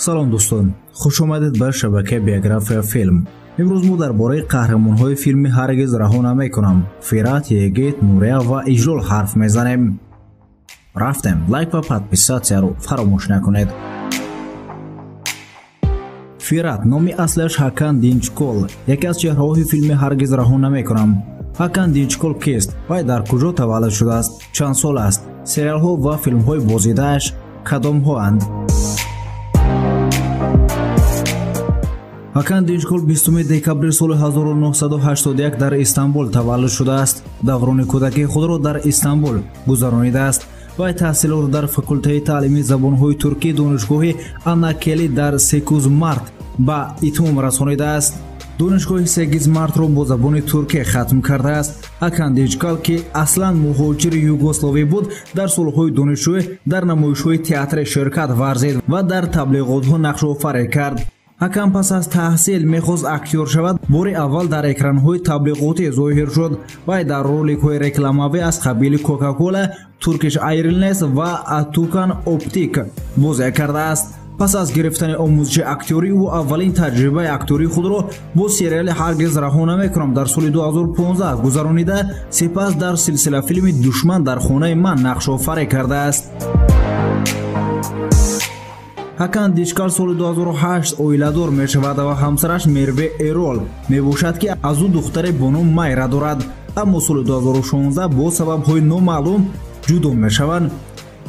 Салом дӯстон, хуш омадед ба шабакаи Биография Филм. Имрӯз мо дар бораи қаҳрамонҳои филми «Ҳаргиз раҳо намекунам» Фират, Егит, Нурия ва Иҷлол ҳарф мезанем. Рафтем, лайк ва подписатсияро фаромӯш накунед. Фират номи аслиаш Ҳакан Динчкол, яке аз чеҳраҳои филми «Ҳаргиз раҳо намекунам». Ҳакан Динчкол кист? Вай дар куҷо таваллуд шудааст? Чанд сол аст? Сериалҳо ва филмҳои бозидааш кадомҳоанд? Ҳакан Динчкол 20 декабри соли 1981 дар Истанбул таваллуд шудааст. Даврони кӯдакии худро дар Истанбул гузаронидааст. Вай таҳсилотро дар факултаи таълими забонҳои туркии донишгоҳи Анакели дар 3 март ба итмом расонидааст. Донишгоҳи 8 мартро бо забони туркӣ хатм кардааст. Ҳакан Динчкол, ки аслан муҳоҷири югославӣ буд, дар солҳои донишҷӯӣ дар намоишҳои театри ширкат варзид ва дар таблиғотҳо нақшофарӣ кард. Ҳакан пас аз таҳсил мехост актёр шавад. Бори аввал дар экранҳои таблиғотӣ зоҳир шуд. Вай дар роликҳои рекламавӣ аз қабили Кока-Кола, Туркиш Айрлайнс ва Атукан Оптик бозӣ кардааст. Пас аз гирифтани омӯзиши актёрӣ, ӯ аввалин таҷрибаи актёрии худро бо сериали «Ҳаргиз раҳо намекунам» дар соли 2015 гузаронида, сипас дар силсилафилми «Душман дар хонаи ман» нақшофарӣ кардааст. Ҳакан Динчкол соли 2008 оиладор мешавад ва ҳамсараш Мерве Эрол мебошад, ки аз ӯ духтаре бо ном Майра дорад. Аммо соли 2016 бо сабабҳои номаълум ҷудо мешаванд.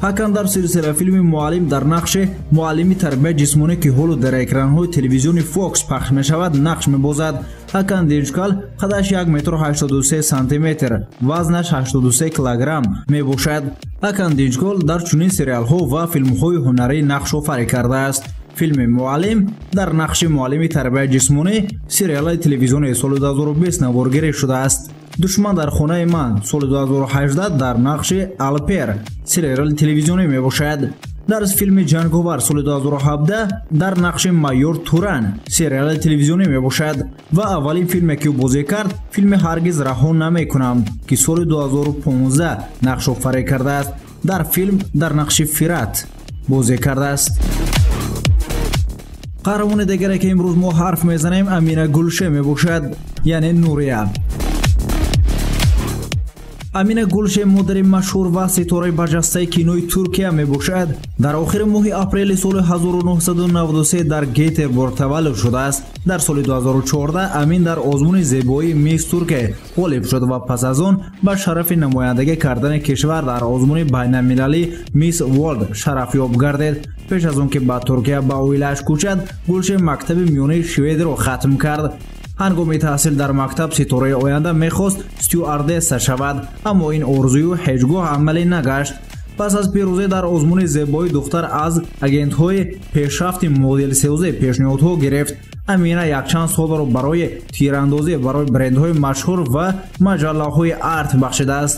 Ҳакан дар силсилафилми «Муаллим» дар нақши муаллими тарбияи ҷисмонӣ, ки ҳоло дар экранҳои телевизиони Фокс пахш мешавад, нақш мебозад. Ҳакан Динчкол қадаш 1 метр 83 сантиметр, вазнаш 83 килограмм мебошад. Ҳакан Динчкол дар чунин сериалҳо ва филмҳои ҳунарӣ нақшофарӣ кардааст. Филми «Муаллим» дар нақши муаллими тарбияи ҷисмонӣ сериали телевизионии соли 2020 наворгирӣ шудааст. «Душман дар хонаи ман» соли 2018 дар нақши Алпер сериали телевизионӣ мебошад. Дар филми «Ҷанговар» соли 2017 дар нақши майор Туран сериали телевизионӣ мебошад ва аввалин филме, ки ӯ бозӣ кард, филми «Ҳаргиз раҳо намекунам», ки соли 2015 нақшофарӣ кардааст. Дар филм дар нақши Фират бозӣ кардааст. Қаҳрамони дигаре, ки имрӯз мо ҳарф мезанем, Амина Гулше мебошад, яъне Нурия. Амина Гулше модари машҳур ва ситораи барҷастаи кинои Туркия мебошад. Дар охири моҳи апрели соли 1993 дар Гетербург таваллуд шудааст. Дар соли 2014 Амин дар озмуни зебоии Мисс Туркия ғолиб шуд ва пас аз он ба шарафи намояндагӣ кардани кишвар дар озмуни байналмилалӣ Мисс Ворлд шарафёб гардид. Пеш аз он ки ба Туркия ба оилааш кӯчад, Гулше мактаби миёнаи шведиро хатм кард. Ҳангоми таҳсил дар мактаб ситораи оянда мехост стюардесса шавад, аммо ин орзую ҳеҷ гоҳ амалӣ нагашт. Пас аз пирӯзӣ дар озмуни зебоии духтар аз агентҳои пешрафти моделсозӣ пешниҳодҳо гирифт. Амина якчанд солро барои тирандозӣ барои брендҳои машҳур ва маҷаллаҳои арт бахшидааст.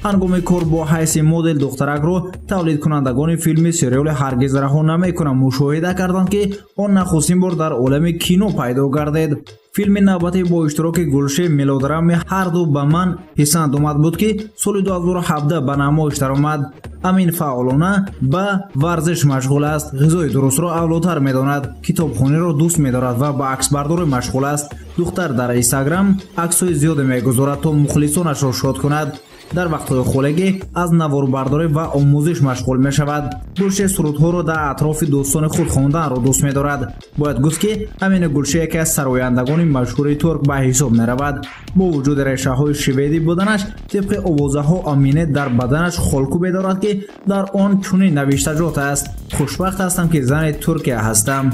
Ҳангоми кор бо ҳайси модел духтаракро тавлидкунандагони филми сериали «Ҳаргиз раҳо намекунам» мушоҳида карданд, ки он нахустин бор дар олами кино пайдо гардид. Филми навбатӣ бо иштироки Гулше мелодрами «Ҳарду ба ман писанд омад» буд, ки соли 2017 ба намоиш даромад. Амин фаъолона ба варзиш машғул аст, ғизои дурустро авлотар медонад, китобхониро дӯст медорад ва ба аксбардорӣ машғул аст. Духтар дар Инстаграм аксҳои зиёде мегузорад, то мухлисонашро шод кунад. Дар вақтҳои холигӣ аз наворбардорӣ ва омӯзиш машғул мешавад. Гулше сурудҳоро дар атрофи дӯстони худ хонданро дӯст медорад. Бояд гуфт, ки Амина Гулше яке аз сарояндагони машҳури турк ба ҳисоб меравад. Бо вуҷуди решаҳои шведӣ буданаш, тибқи овозаҳо Амине дар баданаш холкӯбе дорад, ки дар он чунин навиштаҷот аст: «Хушбахт ҳастам, ки зани Туркия ҳастам».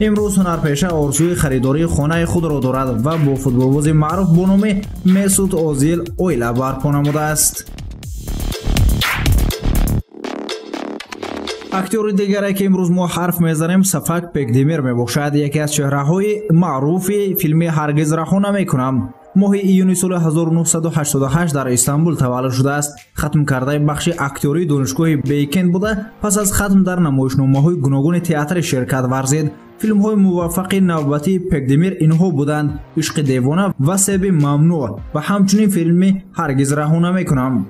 Имрӯз ҳунарпеша орзуи харидории хонаи худро дорад ва бо футболбози маъруф бо номи Месут Озил оила барпо намудааст. Актёри дигаре, ки имрӯз мо ҳарф мезанем, Сафак Пекдемир мебошад, яке аз чеҳраҳои маъруфи филми «Ҳаргиз раҳо намекунам». Моҳи июни соли 1988 дар Истанбул таваллуд шудааст. Хатмкардаи бахши актёрии донишгоҳи Бейкент буда, пас аз хатм дар намоишномаҳои гуногуни театри ширкат варзид. Филмҳои муваффақи навбатии Пекдемир инҳо буданд: «Ишқи девона» ва «Себи мамнӯъ» ва ҳамчунин филми «Ҳаргиз раҳо намекунам».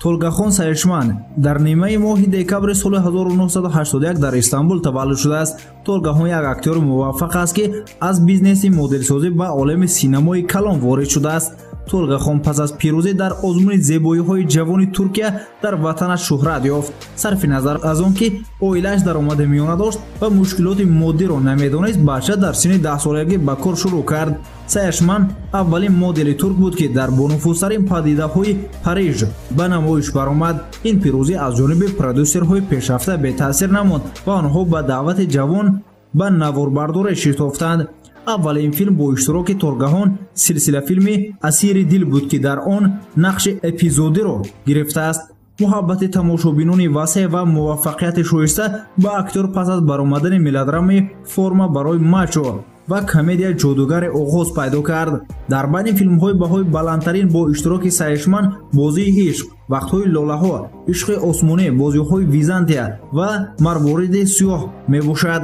Толгахон Сайшман дар нимаи моҳи декабри соли 1981 дар Истанбул таваллуд шудааст. Толгахон як актёри муваффақ аст, ки аз бизнеси моделсозӣ ба олами синамои калон ворид шудааст. Толгахон пас аз пирӯзӣ дар озмуни зебоиҳои ҷавони Туркия дар ватанаш шӯҳрат ёфт. Сарфи назар аз он ки оилааш даромади миёна дошт ва мушкилоти моддиро намедонист, бача дар синни 10-солагӣ ба кор шурӯъ кард. Сайшман аввалин модели турк буд, ки дар бонуфузтарин падидаҳои Париж ба намоиш баромад. Ин пирӯзӣ аз ҷониби продюсерҳои пешрафта бетаъсир намонд ва онҳо ба даъвати ҷавон ба наворбардорӣ шитофтанд. Аввалин филм бо иштироки Толгахон силсилафилми «Асири дил» буд, ки дар он нақши эпизодиро гирифтааст. Муҳаббати тамошобинони васеъ ва муваффақияти шоиста ба актёр пас аз баромадани мелодрами «Форма барои мачо» ва комедия «Ҷодугаре» оғоз пайдо кард. Дар байни филмҳои баҳои баландтарин бо иштироки Сайшман «Бозии ишқ», «Вақтҳои лолаҳо», «Ишқи осмонӣ», «Бозиҳои Византия» ва «Марвориди сиёҳ» мебошад.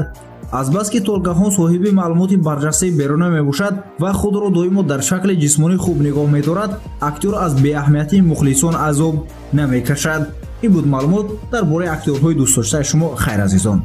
Азбаски Толгахон соҳиби маълумоти барҷастаи беруна мебошад ва худро доимо дар шакли ҷисмонӣ хуб нигоҳ медорад, актёр аз беаҳамиятии мухлисон азоб намекашад. Ин буд маълумот дар бораи актёрҳои дӯстдоштаи шумо. Хайр, азизон.